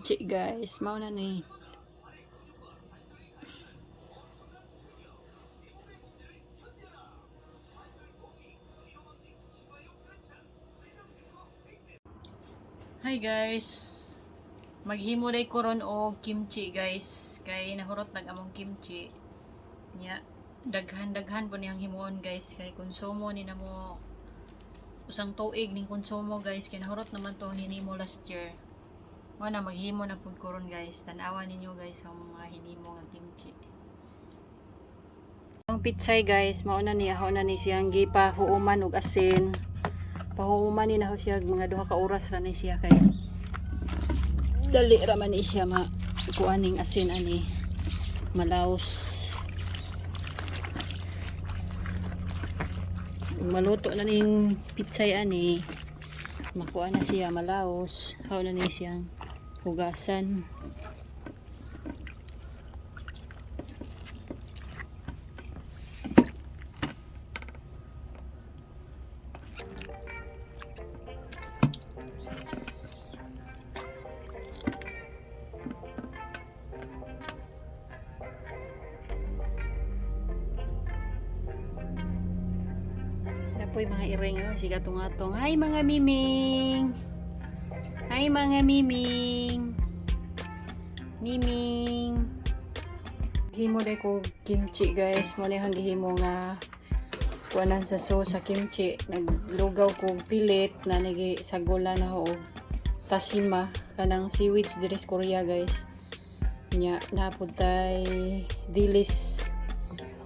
Kimchi, guys. Mao na ni. Hi guys. Maghimo day ko ron og kimchi, guys, kay nahurot nag among kimchi. Nya daghan-daghan po niyang himuon, guys, kay konsumo ni namo usang tuig ning konsumo, guys, kay nahurot naman to ang hinimo last year. Mo na maghimo na pud ko ron, guys. Tan-awa ninyo, guys, ang mga hinimo nga kimchi. Ang pitsay, guys, mao na niya, na ni siyang gipahuuman og asin. Pahuuman ni na ho siya mga 2 ka oras ra ni siya kay dali ra man ni siya ma kuaning asin ani malaos. Ug maluto na ning pitsay ani, makuha na siya, malaos, haw na ni siyang hugasan. Napoy mga iring, oh, siga tungatong. Hi mga miming. Hi mga miming. Miming. Himo day ko kimchi, guys. Mo ni hang gihimo nga kuanan sa sauce sa kimchi. Naglugaw ko og pilit na nigi sagula na ho og tashima, kanang seaweeds diri sa Korea, guys. Nya napud tay dilis,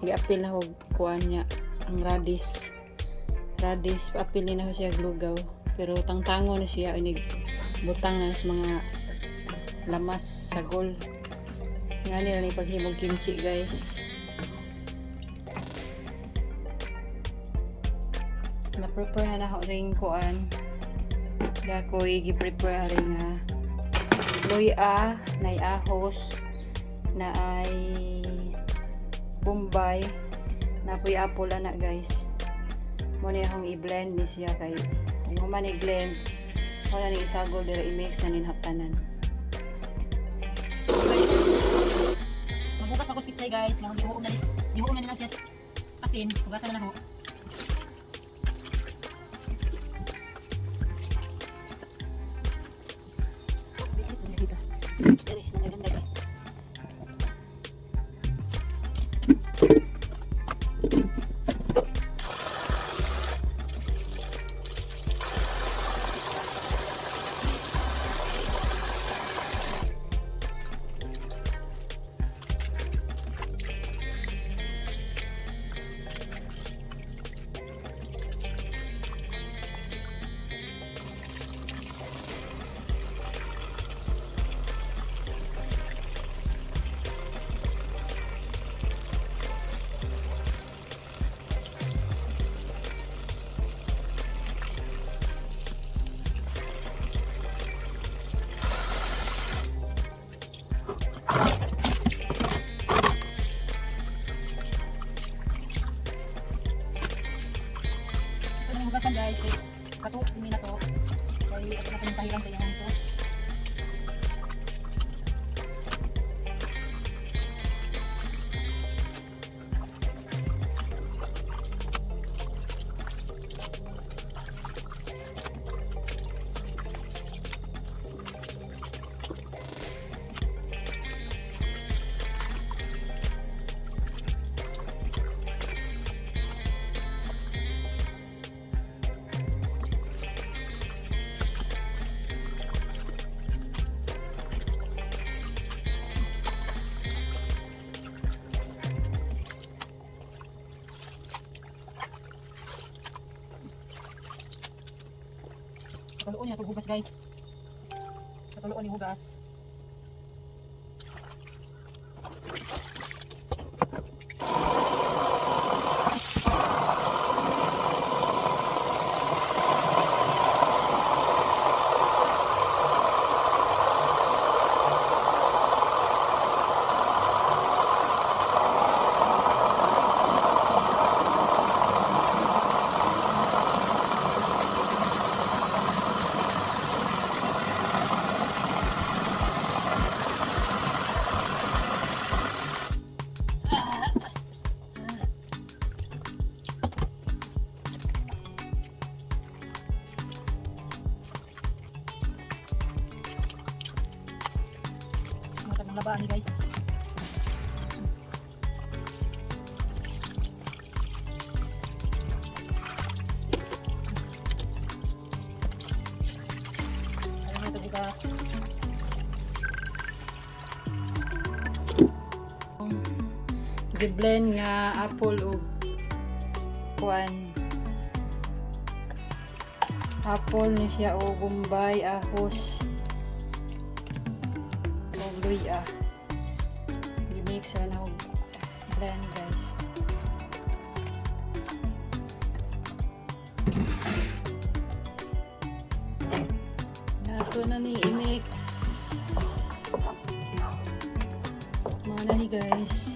giapil na og kuan niya ang radish. Radish, paapil na ho siya glugaw. Pero tangtango na siya inig butang na sa mga lamas sagol. Nga nila ni paghimog kimchi, guys. Na-prepare na nako ring kuan. Dakoy gi-prepare rin nga luya, nay ahos, na ay bombay, napoy apple ana, guys. Mo ni akong i-blend ni siya kay kung human i-blend, wala ni isagol dira, i-mix na nin haptanan. Maghugas na ko sa pitsay, guys. Nga gihuom na nis, gihuom na nila siya asin, hugasan na nako. Bisit na dito. Dere, nanagandag eh. Ito na hugasan, guys. Kay kato kumi na to. Kay ato na kanyang pahiran sa iyang sauce. Patuloon niya itong hugas, guys. Patuloon yung hugas. Panglaba ani, guys. Ayaw na ito bukas. Gi-blend nga apple ug kuan. Apple ni siya o bombay, ahos o luya. Gi-mix ra na og blend, guys. Nato na ni i-mix. Mga na ni, guys.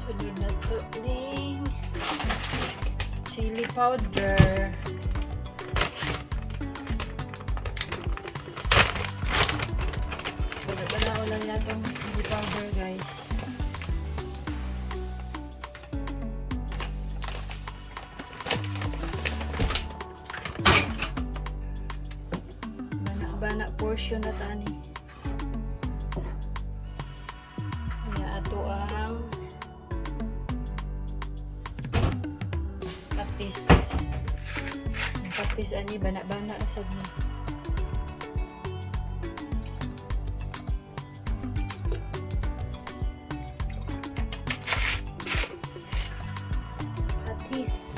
Sunod na to ning chili powder. Wala lang natong chili powder, guys. Bana-bana portion na tani. Nga ato ang patis. Ang patis ani bana-bana na sad ni. Patis.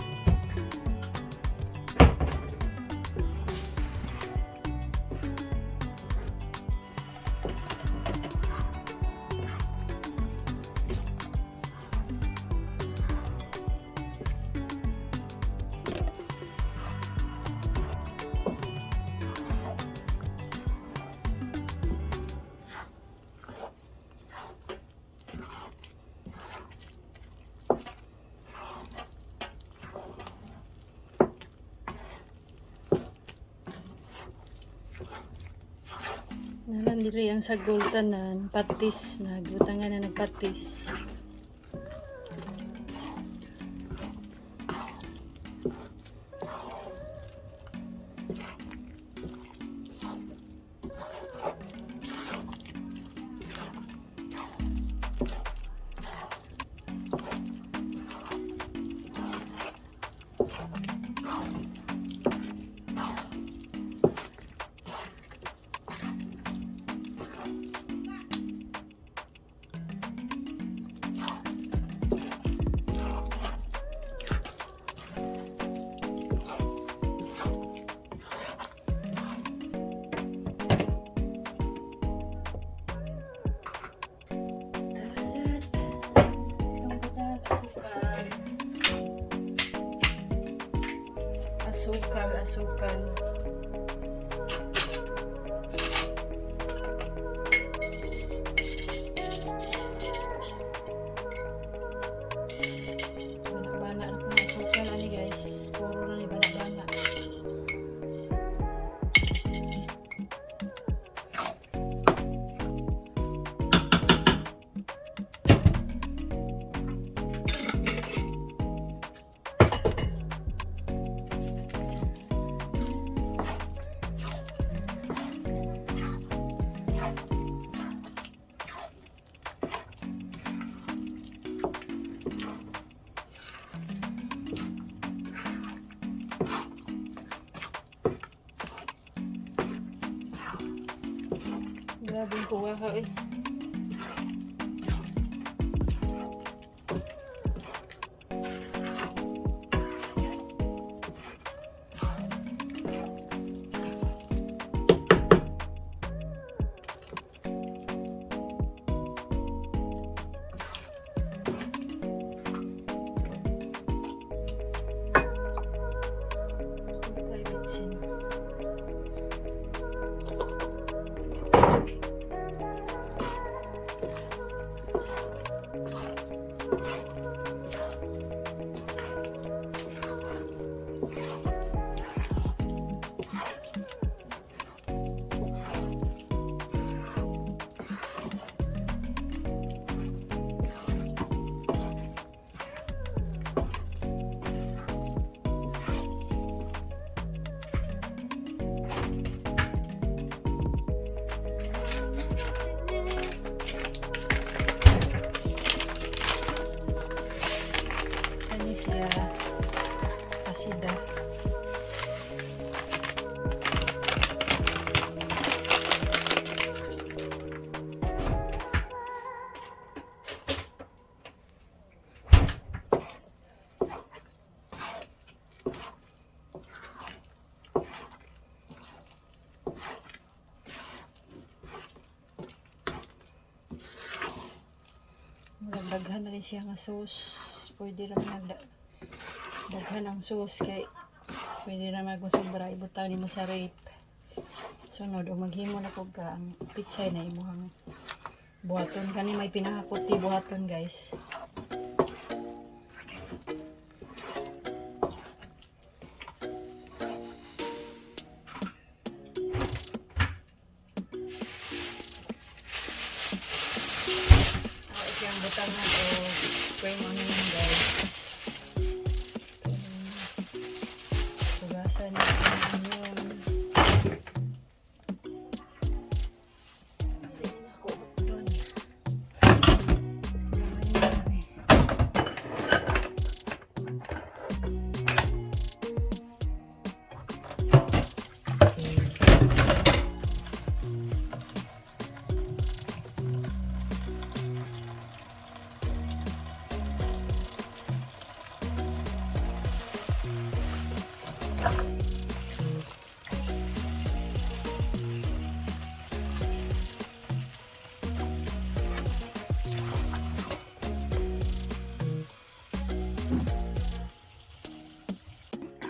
Nalan diri ang sagol tanan, patis na butangan na nagpatis. Itong butangan asukal. Asukal, asukal. Bana-bana na kung asukal ani, guys. Puro na ni bana-bana. Grabe yung kuha ka eh. Murag daghan na rin siya nga sauce. Pwede ra man daghan ang sauce kay pwede ra magsobra, ibutang nimo sa ref. Sunod og maghimo na pud ka, ang pichay na imuhang buhaton. Kani may pinakakuti buhaton, guys. Ako siyang butangan o spring onion, guys. Hugasan natin ang onion. Hindi na ako doon. Gamay na lang eh.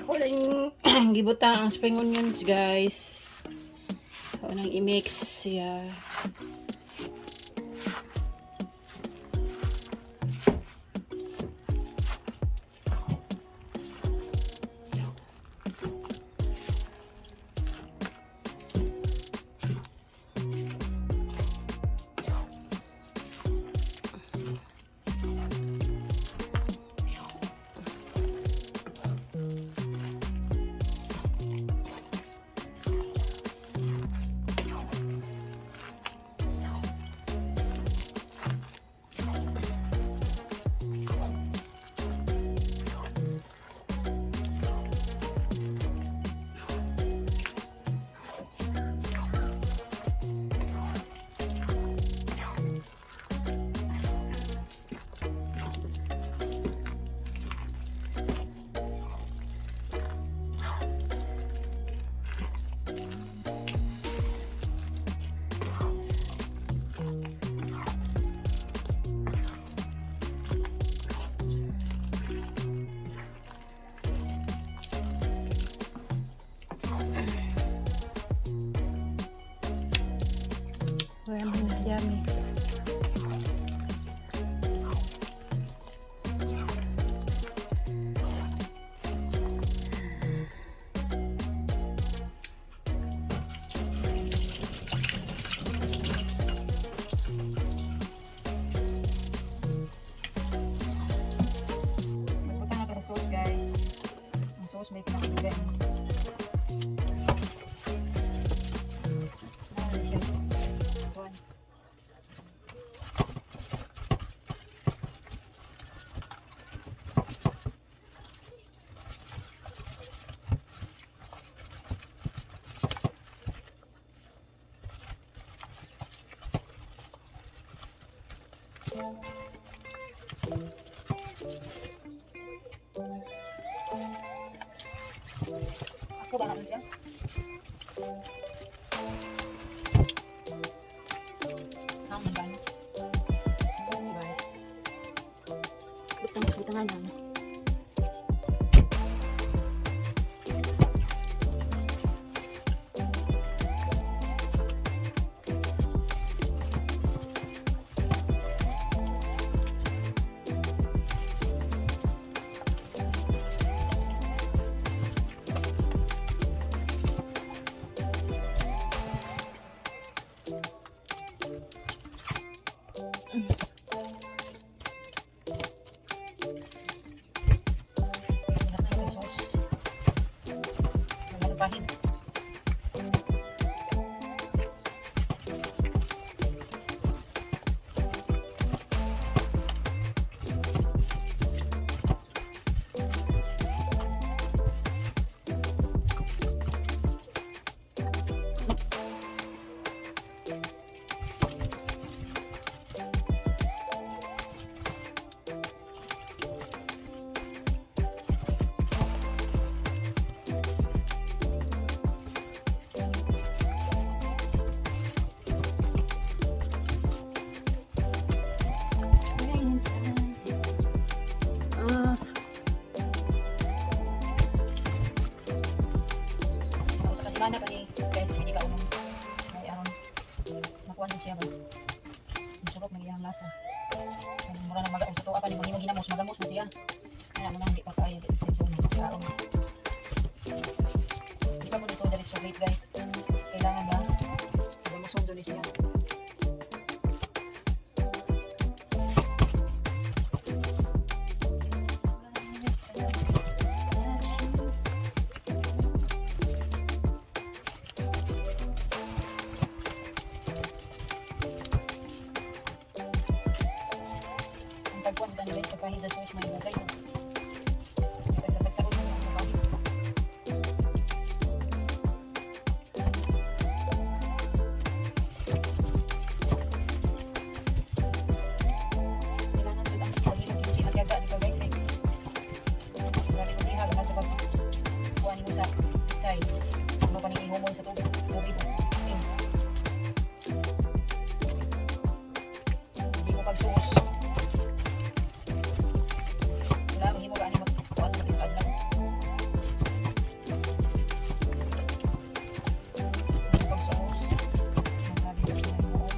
Ako lang gibutang ang spring onions, guys. Ako nang i-mix siya. Yummy, yummy. Magbutang na ta sa sauce, guys. Ang sauce may pinakadugay. Ano siya? Kuan. Ako ba siya? Ang ban. Bye. Butang butangan lang. Ang sauce. Ang pahin. Turok na iyang lasa. Ang mura na maga sa tuwa pa ni mo ginamos, magamos na siya. Kaya mo na hindi pa kaayo diretso na kaon. Di pa mo diretso diretso wait, guys. Kailangan ba? Magamuson doon siya. Ang tagpuan ba guys, pagkahi sa sauce, may lagay. Tagsa-tagsa ko na ang pagkahi. Kailangan jud ang pag-imong kimchi, magyaga jud ka, guys, kay grabe kong iha sa pag kuha nimo sa pitsay. Ano pa ni ihumon sa tubig, tubig asin. Hindi mo pagsuos. Wala, mahimo ka ani magkuan sa isa ka adlaw. Hindi mo pagsuos. Ang grabe ka himuon.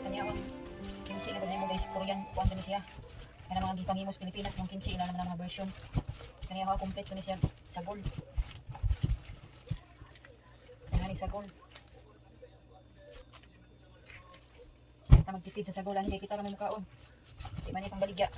Kanya akong kimchi nga pag guys, Korean kuan ni siya. Kana mga gipangimos Pilipinas ng kimchi ila naman ang mga version. Kanya ako complete ni siya sagol. Kanya ni sagol. Ta magtipid sa sagol ani kay kita ra may mukaon. Di man ni pang baligya.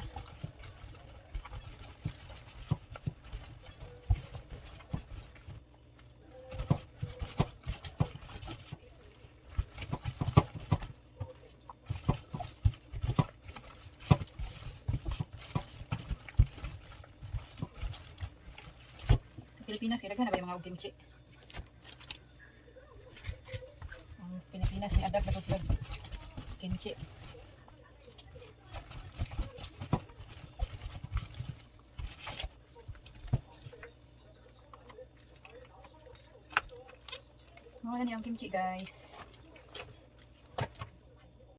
Sa Pilipinas kay daghan na ba yung mga og kimchi? Ang Pilipinas ni adapt na po sila kimchi. Mao na niya ang kimchi, guys.